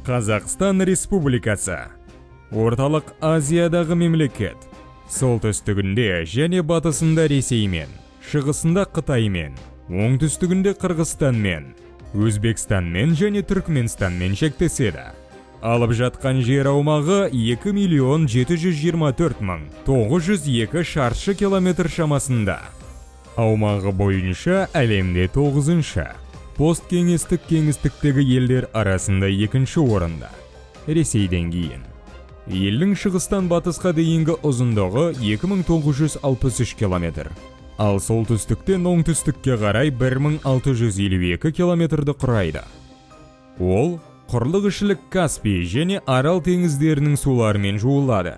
Қазақстан Республикасы. Орталық Азиядағы мемлекет. Солтүстігінде және батысында Ресеймен, шығысында Қытаймен, оңтүстігінде Қырғызстанмен, Өзбекстанмен және Түркменстанмен шектеседі. Алып жатқан жер аумағы 2 миллион 724 мың 902 шаршы километр шамасында. Аумағы бойынша әлемде 9-шы. Посткеңестік кеңістіктегі елдер арасында екінші орында. Ресейден кейін. Елдің шығыстан батысқа дейінгі ұзындығы 2963 километр. Ал солтүстіктен оңтүстікке қарай 1652 километрді құрайды. Ол құрлық ішілік Каспий және Арал теңіздерінің суларымен жуылады.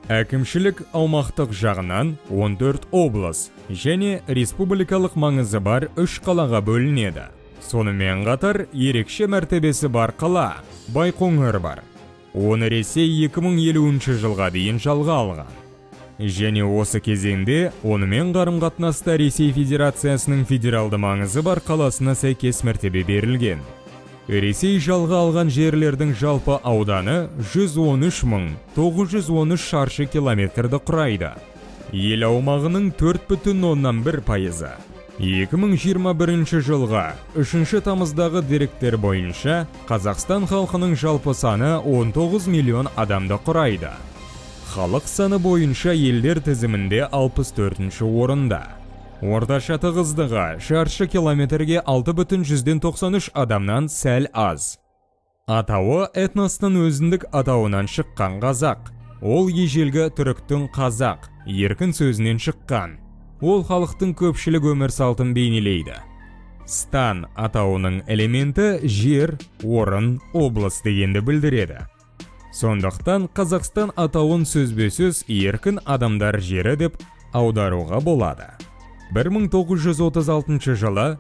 Әкімшілік аумақтық жағынан 14 облыс және республикалық маңызы бар 3 қалаға бөлінеді. Сонымен қатар ерекше мәртебесі бар қала Байқоңыр бар. Оны Ресей 2050 жылға дейін жалға алған. Және осы кезеңде онымен қарым-қатынаста Ресей Федерациясының федералды маңызы бар қаласына сәйкес мәртебе берілген. Ресей жалға алған жерлердің жалпы ауданы 113 913 шаршы километрді құрайды. Ел аумағының 4,1%. 2021 жылғы 3 тамыздағы деректер бойынша Қазақстан халқының жалпы саны 19 миллион адамды құрайды. Халық саны бойынша елдер тізімінде 64 орында. Орташа тығыздығы шаршы километрге 6,93 адамнан сәл аз. Атауы этностың өзіндік атауынан шыққан қазақ. Ол ежелгі түріктің қазақ, еркін сөзінен шыққан. Ол халықтың көпшілік өмір салтын бейнелейді. Стан атауының элементі жер, орын, облыс дегенді білдіреді. Сондықтан Қазақстан атауын сөзбе-сөз еркін адамдар жері деп аударуға болады. 1936 жылы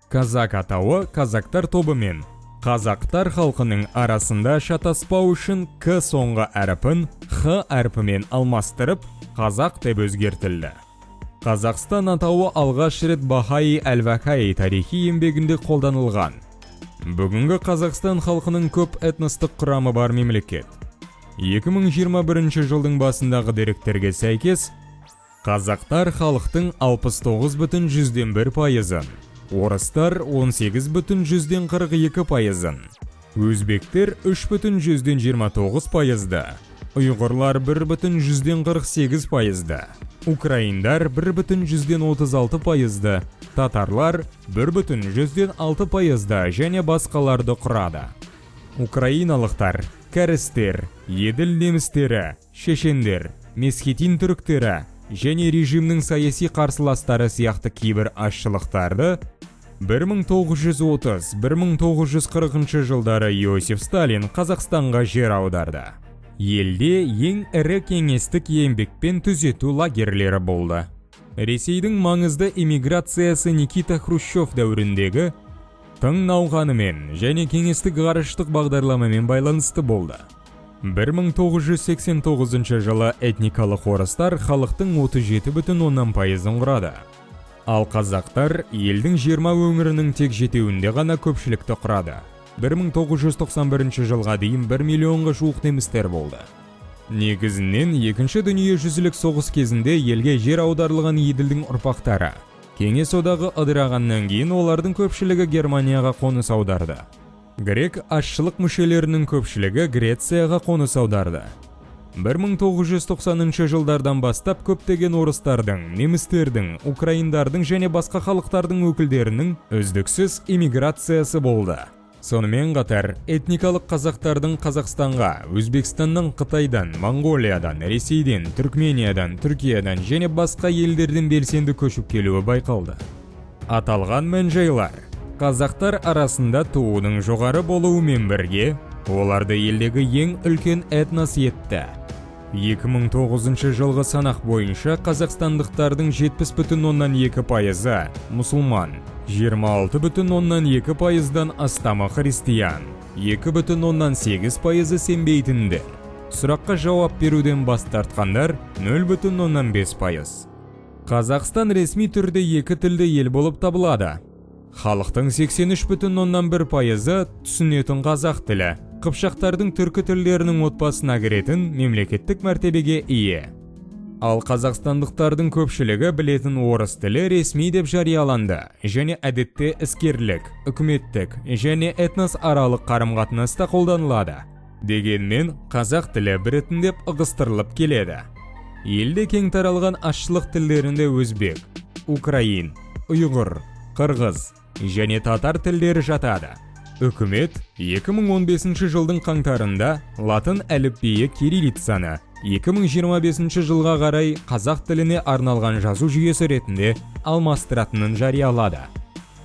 казак атауы казактар тобы мен қазақтар халқының арасында шатаспау үшін к соңғы әрпін х әрпімен алмастырып, қазақ деп өзгертілді. Қазақстан атауы алғаш рет Бахаи әл-Вахаи тарихи еңбегінде қолданылған. Бүгінгі Қазақстан халқының көп этностық құрамы бар мемлекет. 2021 жылдың басындағы деректерге сәйкес, қазақтар халықтың 69,1%-ын, орыстар 18,42%-ын, өзбектер 3,29%-ды, ұйғырлар 1,48%-ды, украиндар 1,36%-ды, татарлар 1,6%-ды және басқаларды құрады. Украиналықтар, кәрістер, еділ немістері, шешендер, месхетин түріктері және режимнің саяси қарсыластары сияқты кейбір азшылықтарды 1930-1940 жылдары Иосиф Сталин Қазақстанға жер аударды. Елде ең ірі кеңестік еңбекпен түзету лагерлері болды. Ресейдің маңызды эмиграциясы Никита Хрущев дәуіріндегі тың науқанымен және кеңестік ғарыштық бағдарламамен байланысты болды. 1989 жылы этникалық орыстар халықтың 37,1%-ын құрады. Ал қазақтар елдің 20 өңірінің тек жетеуінде ғана көпшілікті құрады. 1991 жылға дейін 1 миллионға жуық немістер болды. Негізінен екінші дүниежүзілік соғыс кезінде елге жер аударылған Еділдің ұрпақтары. Кеңес одағы ыдырағаннан кейін олардың көпшілігі Германияға қоныс аударды. Грек азшылық мүшелерінің көпшілігі Грецияға қоныс аударды. 1990 жылдардан бастап көптеген орыстардың, немістердің, украиндардың және басқа халықтардың өкілдерінің үздіксіз иммиграциясы болды. Сонымен қатар, этникалық қазақтардың Қазақстанға Өзбекстаннан, Қытайдан, Моңғолиядан, Ресейден, Түркмениядан, Түркиядан және басқа елдерден белсенді көшіп келуі байқалды. Аталған мән-жайлар қазақтар арасында туудың жоғары болуымен бірге оларды елдегі ең үлкен этнос етті. 2009 жылғы санақ бойынша қазақстандықтардың 70,2%-ы мұсылман, 26,2%-дан астамы христиан, 2,8%-ы сенбейтіндер. Сұраққа жауап беруден бас тартқандар 0,5%. Қазақстан ресми түрде екі тілді ел болып табылады. Халықтың 83,1%-ы түсінетін қазақ тілі. Қыпшақтардың түркі тілдерінің отбасына кіретін мемлекеттік мәртебеге ие. Ал қазақстандықтардың көпшілігі білетін орыс тілі ресми деп жарияланды және әдетте іскерлік, үкіметтік және этносаралық қарым-қатынаста қолданылады. Дегенмен, қазақ тілі біртіндеп ығыстырылып келеді. Елде кең таралған азшылық тілдерінде өзбек, украин, ұйғыр, қырғыз және татар тілдері жатады. Үкімет 2015 жылдың қаңтарында латын әліпбиі кириллицаны 2025 жылға қарай қазақ тіліне арналған жазу жүйесі ретінде алмастыратынын жариялады.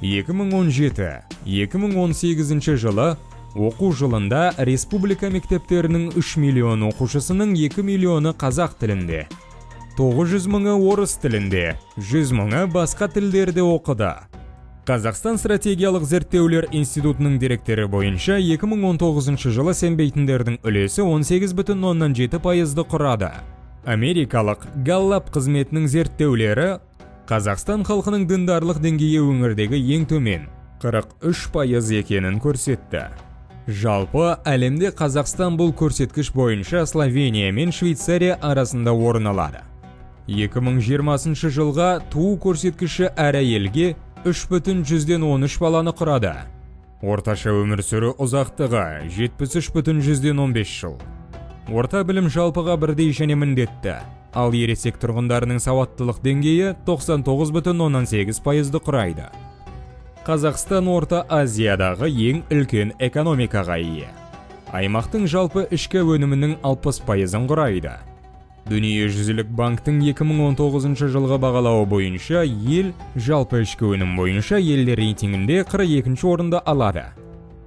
2017-2018 жылы оқу жылында республика мектептерінің 3 миллион оқушысының 2 миллионы қазақ тілінде, 900 мыңы орыс тілінде, 100 мыңы басқа тілдерде оқыды. Қазақстан стратегиялық зерттеулер институтының деректері бойынша, 2019 жылы сенбейтіндердің үлесі 18,7%-ды құрады. Америкалық Галлап қызметінің зерттеулері Қазақстан халқының діндарлық деңгейі өңірдегі ең төмен 43% екенін көрсетті. Жалпы әлемде Қазақстан бұл көрсеткіш бойынша Словения мен Швейцария арасында орын алады. 2020 жылға туу көрсеткіші әр әйелге 3,13 баланы құрады. Орташа өмір сүру ұзақтығы 73,15 жыл. Орта білім жалпыға бірдей және міндетті. Ал ересек тұрғындарының сауаттылық деңгейі 99,8%-ды құрайды. Қазақстан Орта Азиядағы ең үлкен экономикаға ие. Аймақтың жалпы ішкі өнімінің 60%-ын құрайды. Дүниежүзілік банктің 2019 жылғы бағалауы бойынша, ел жалпы ішкі өнім бойынша елдер рейтингінде 42 орынды алады.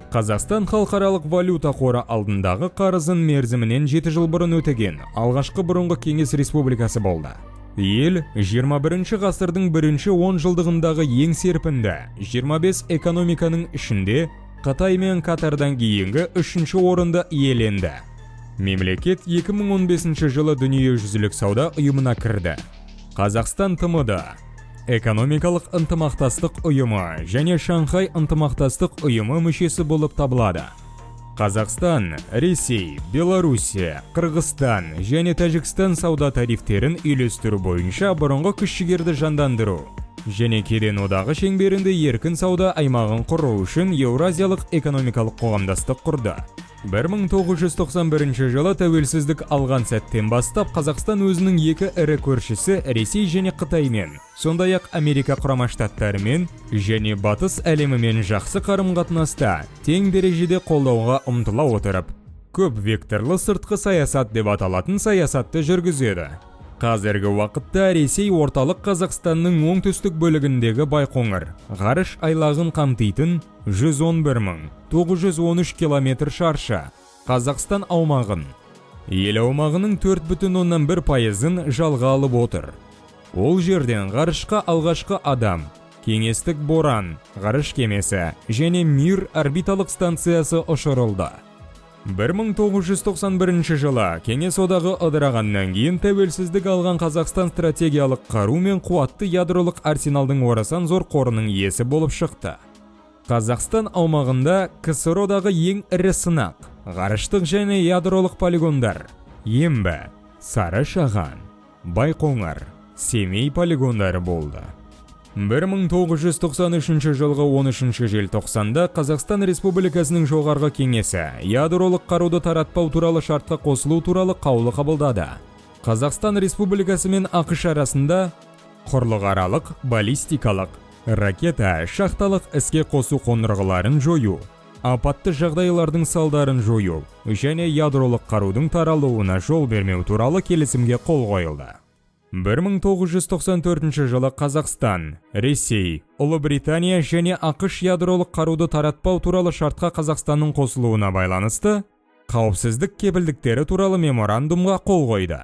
Қазақстан Халықаралық валюта қоры алдындағы қарызын мерзімінен 7 жыл бұрын өтеген алғашқы бұрынғы кеңес республикасы болды. Ел 21 ғасырдың бірінші 10 жылдығындағы ең серпінді 25 экономиканың ішінде Қытай мен Катардан кейінгі үшінші орынды иеленді. Мемлекет 2015 жылы Дүниежүзілік сауда ұйымына кірді. Қазақстан ТМД, Экономикалық ынтымақтастық ұйымы және Шанхай ынтымақтастық ұйымы мүшесі болып табылады. Қазақстан, Ресей, Белоруссия, Қырғызстан және Тәжікстан сауда тарифтерін үйлестіру бойынша бұрынғы күш-жігерді жандандыру және Кеден одағы шеңберінде еркін сауда аймағын құру үшін Еуразиялық экономикалық қоғамдастық құрды. 1991 жылы тәуелсіздік алған сәттен бастап Қазақстан өзінің екі ірі көршісі Ресей және Қытаймен, сондай-ақ Америка Құрама Штаттарымен және Батыс әлемімен жақсы қарым-қатынаста тең дәрежеде қолдауға ұмтыла отырып, көп векторлы сыртқы саясат деп аталатын саясатты жүргізеді. Қазіргі уақытта Ресей орталық Қазақстанның оңтүстік бөлігіндегі Байқоңыр ғарыш айлағын қамтитын 111 913 километр шаршы Қазақстан аумағын, ел аумағының 4,1%-ын жалға алып отыр. Ол жерден ғарышқа алғашқы адам, кеңестік Боран ғарыш кемесі және Мир орбиталық станциясы ұшырылды. 1991 жылы Кеңес одағы ыдырағаннан кейін тәуелсіздік алған Қазақстан стратегиялық қару мен қуатты ядролық арсеналдың орасан зор қорының иесі болып шықты. Қазақстан аумағында КСРО-дағы ең ірі сынақ, ғарыштық және ядролық полигондар: Ембі, Сары Шаған, Байқоңыр, Семей полигондары болды. 1993 жылғы 13 желтоқсанда Қазақстан Республикасының Жоғарғы Кеңесі ядролық қаруды таратпау туралы шартқа қосылу туралы қаулы қабылдады. Қазақстан Республикасы мен АҚШ арасында құрлықаралық баллистикалық ракета шахталық іске қосу қондырғыларын жою, апатты жағдайлардың салдарын жою және ядролық қарудың таралуына жол бермеу туралы келісімге қол қойылды. 1994 жылы Қазақстан, Ресей, Ұлыбритания және АҚШ ядролық қаруды таратпау туралы шартқа Қазақстанның қосылуына байланысты қауіпсіздік кепілдіктері туралы меморандумға қол қойды.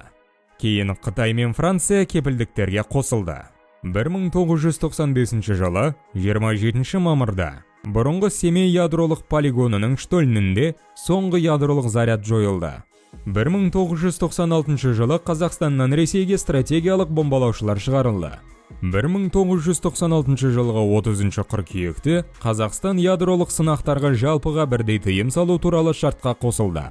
Кейін Қытай мен Франция кепілдіктерге қосылды. 1995 жылы 27 мамырда бұрынғы Семей ядролық полигонының штольнінде соңғы ядролық заряд жойылды. 1996 жылы Қазақстаннан Ресейге стратегиялық бомбалаушылар шығарылды. 1996 жылғы 30 қыркүйекте Қазақстан ядролық сынақтарға жалпыға бірдей тыйым салу туралы шартқа қосылды.